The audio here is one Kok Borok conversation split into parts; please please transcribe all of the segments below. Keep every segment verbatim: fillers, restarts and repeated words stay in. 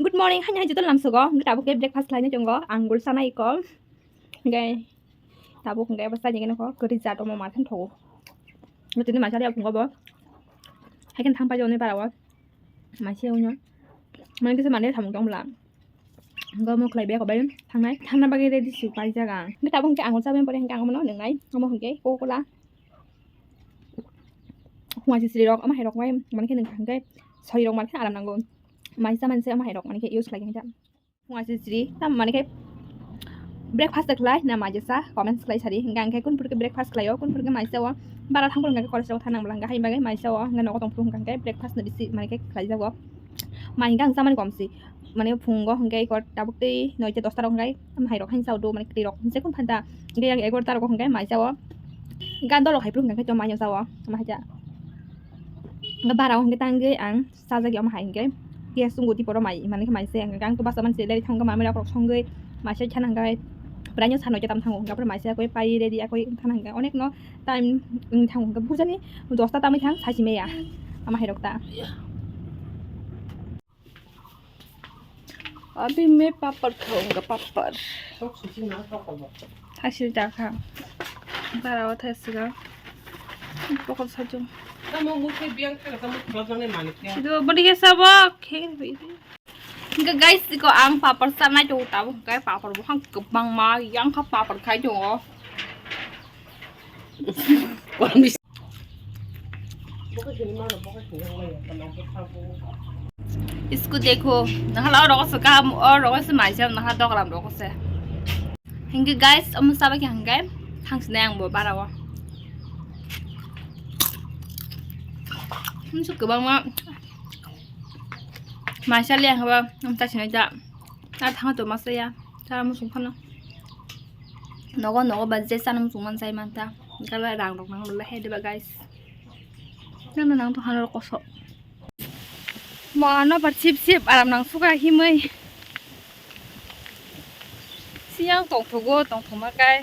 Good morning, haini hai joto lamsogo. Hwnkhe tabuk khe breakfast khlainai tongo. Ang gul sanai ko. Hwnkhe tabuk hwnkhe abo sajageno ko kwrwi jat omo markhe thogo. Tini maisa phungo bo. Haikhe thang pai joni bara o. Maisa uno. Mane kisa mane thamung tong bwla. Hwnkhe omo khlai bag bai thangnai. Thangna bagwi ready se paijak ang. Hwnkhe tabuk hwnkhe ang gul chabwi pore hwnkhe ang omono nwngnai. Omo hwnkhe Coca-Cola. Hwnga se sri rok, omo hai rok bai, mane khe nwng kha hwnkhe sori rok mane khe aram nango. Maisa manse omo hai rok mane khe use khlai kha. Hwnga se sri, tam mane khe breakfast khlai na maisa sa, comments khlai sari. Hwnkhe ang khe kun phuru khe breakfast khlai o, kun phuru khe maisa o. Bara thang phuru hwnkhe college rok thang nang bwla hwnkhe hai bagwi maisa o, hwnkhe nogo tong phuru hwnkhe breakfast no bisi mane khe khlai jago. Mai hwnkhe ang chamani kom se. Mane phungo hwnkhe ikor tabuk tei noita dosta rok hwnkhe, am hai rok haino chao do, mane kwtwi rok je kun phanta, hwnkhe yang egarota rok hwnkhe mai chao, gan dol rok hai phuru hwnkhe to mai no chao, ama hai cha. Hwnkhe bara o hwnkhe tangwi ang chajagwi ama hai hwnkhe, gas chungo tipo ro mai, mane khe mai se, hwnkhe ang to basa mani se leri thango, mami rok rok songwi mai se thana hwnkhe, bwrani o sa noita tam thango, hwnkhe aphuru mai se akoi pai ready akoi thana hwnkhe, onek no time wng thango, hwnkhe bujani dosta tamwi thang, sai si maya, ama hai rok ta. अभी मैं पापड़ खाऊंगा, पापड़। Thasil jakha. Bara o thasil ga. Pokol sajung. Tamo mukhe biang kha, tamo khulajak nai manik ya. Sido bodi ke sabo khe bidi. Hingke guys, iko ang papar sanai tongo, tabuk hingke papar buphang kwbangma yang kha papar khai tongo. Isko dekho, nahala o rogo se kaham, o rogo se maisa, nahala dogram rogo se. Hingke guys, omo saba khe hingke thangsinai ang bo bara o. Himsuk kwbangma maisa le ang ba, omo ta sinai ta. Ta thang to masa ya, ta musung phano. Nogo, nogo ba je chana muchung man chai man ta. Gala rang rok nang le hai de ba guys. Nang nang to hano koso. Mo ano par sip sip aram nang suka himoi. Siyang tong thogo, tong thoma kai.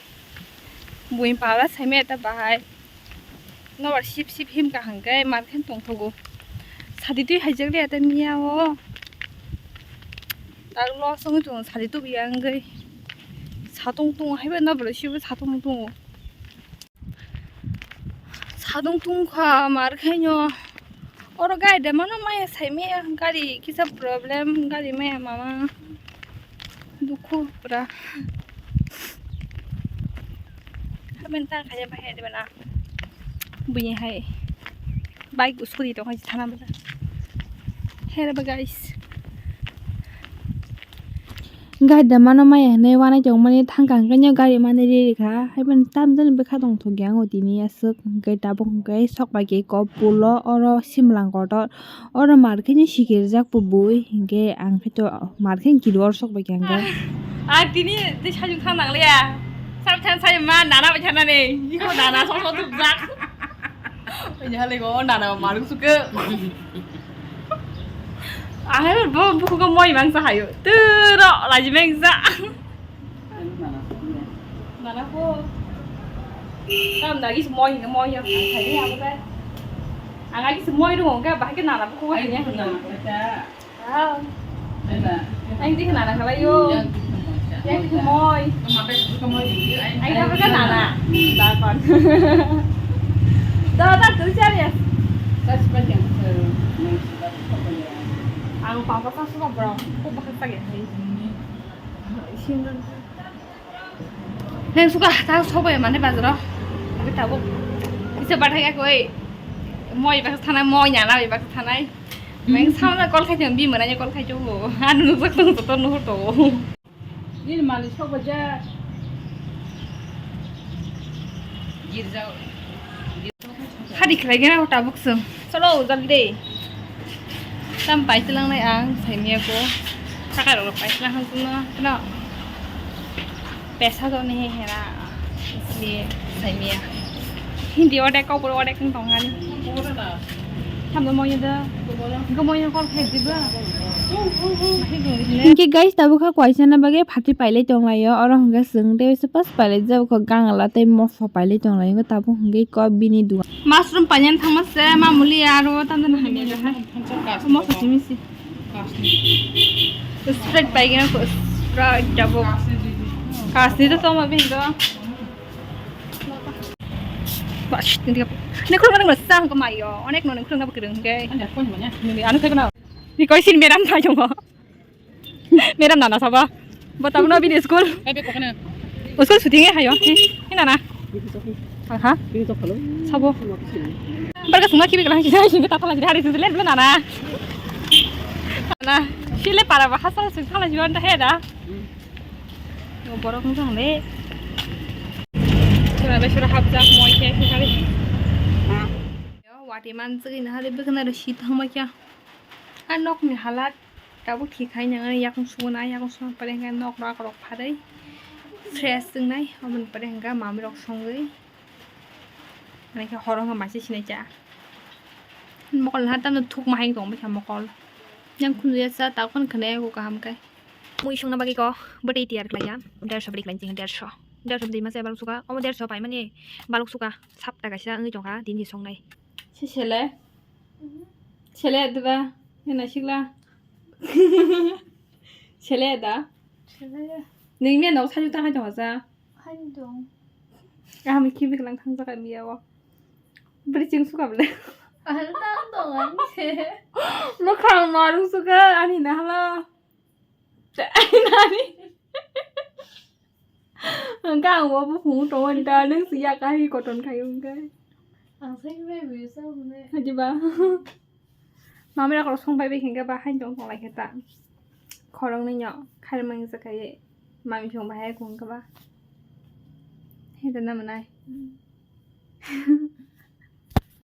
Buin pala saime ta bahai. Nobar sip sip him kaham kai mar khen tong thogo. Sadi twi haijak le ta miya o. Tak lo song tung sadi tu biang gai. Satung tung hai ba nobar sip satung tung. Sadung tungkha mar khaino. Oro gari de mano maya sai maya gari kisa problem gari maya mama. Dukhu pura. Haben ta khaya ba hai de bana. Buye hai. Bike scooty to hai thana bana. Here ba guys. Gari da mano maya hinui wanai tongmani thangka hwnkhe nw gari mani riri kha, haibani tamjani bwkha tongthokya ang o tini aswk hwnkhe tabuk hwnkhe sok bai khe kok pulo oro simlang kotor oro mar khe nw sikirjak bo bui hwnkhe ang khe to mar khe kiru oro sok bai khe hwnkhe. Ah, tini tei sajung thang nang liya. Sab than sai ma nana bai thana ni. Iko nana sok sok thupjak. Ini hale go nana maruk suke. Ang hai bo buku ko moi mang sa hayo. Turo laji meng sa. Nana ko. Kam dagi moi moi ya. Hai ya apa? Ang lagi semoi dong, enggak bahkan nana ko ya. Ang di khna na khalai yo. Yang di khmoi. Ang thang kha nana. Da kon. Da da tu char ya. Ang papa sa suka bro. Ko bakal sa ya. Neng suka ta sobai mane bazaro. Tapi tabuk. Isa bathai ya koi. Moi baksa thanai, moi nana bai baksa thanai. Meng samna call khai tong, bi mananya call khai tong. Anu nukjak tong, to nuhur to. Nini mani sok baja. Girja. Hadi khlai gena tabuk sung. Chalo, jaldi de. Tam pai tilang nai ang, sai miya ko. Sakai rok pai tilang hang sung no. No. Pesa to nahi hai na, isliye sai miya. Hindi order, kaupor order kung tong ani. Thamno moyo da. Go moyo call khai diba. Hingke guys, tabuk kha kwaisa na bagwi phatwi pailai tonglaio. Oro hingke chwng tei pas pailai jabo kha gangla tei moso pailai tonglaio. Tabuk hingke ko bini dugan. Mushroom panyan thangma se mamuli aro tamjani hamya da hai. Moso simi si. Kasni. Sprite paigina ko Sprite jabo. Kasni to toma bindo. Bas, hindi ka. Ne khulung na sa ko mayo. Onek no khulung na bukirung ke. Anu khaibana. Ni koi sin meram pa jongo. Meram nana saba. Botang no bini school. School shooting e hayo. Ni nana. Aha. Sabo. Barga sungma kibi kalang sisa sisa ta pala jari sisa le nana. Nana. Sile para ba hasal sisa la juan ta heda. Borok wng tong le. Sura be sura hapjak moi khe khe kali. Wati man jagwi nahali bwkhwnai rw si thangma khe. A nokni halat tabuk thik hai nang yakung sugo na yakung sugo pore hwnkhe nok rak rok pharwi fresh wngnai aboni pore hwnkhe mamwi rok songwi. Hwnkhe horo hwnkhe maisa sinai cha. Mokol ha tamo thukma hai tong bwkha mokol. Yang khunju ya cha ta khon khne ko kaham kai. Mui songna bagwi ko bwtwi tiyar khlaiya. Derso bwtwi khlai ching derso. Derso bwtwi masa balok suka. Omo derso pai mani balok suka. Sapta kaisa wngwi tongkha tini songnai. Si sele. Sele diba. Yana sikla. Sele da. Sele. Ningme nok saju ta hai tongsa. Hai dong. Aham kibi klang thang jaka miya o. Bri ching suka bele. Ano tang dong ani se. Mokhang marung suka ani na hala. Nani. Ang ka ang wo bu hung to wanta nang siya kahi koton kayo ang kai. Ang sai bai bisa hune. Haji ba. Mami rak rok song bai bai hingga ba hain tong tong lai khe ta. Khorong ni nyo khair mang jaka ye. Mami song ba hai kung ka ba. Hai da na manai.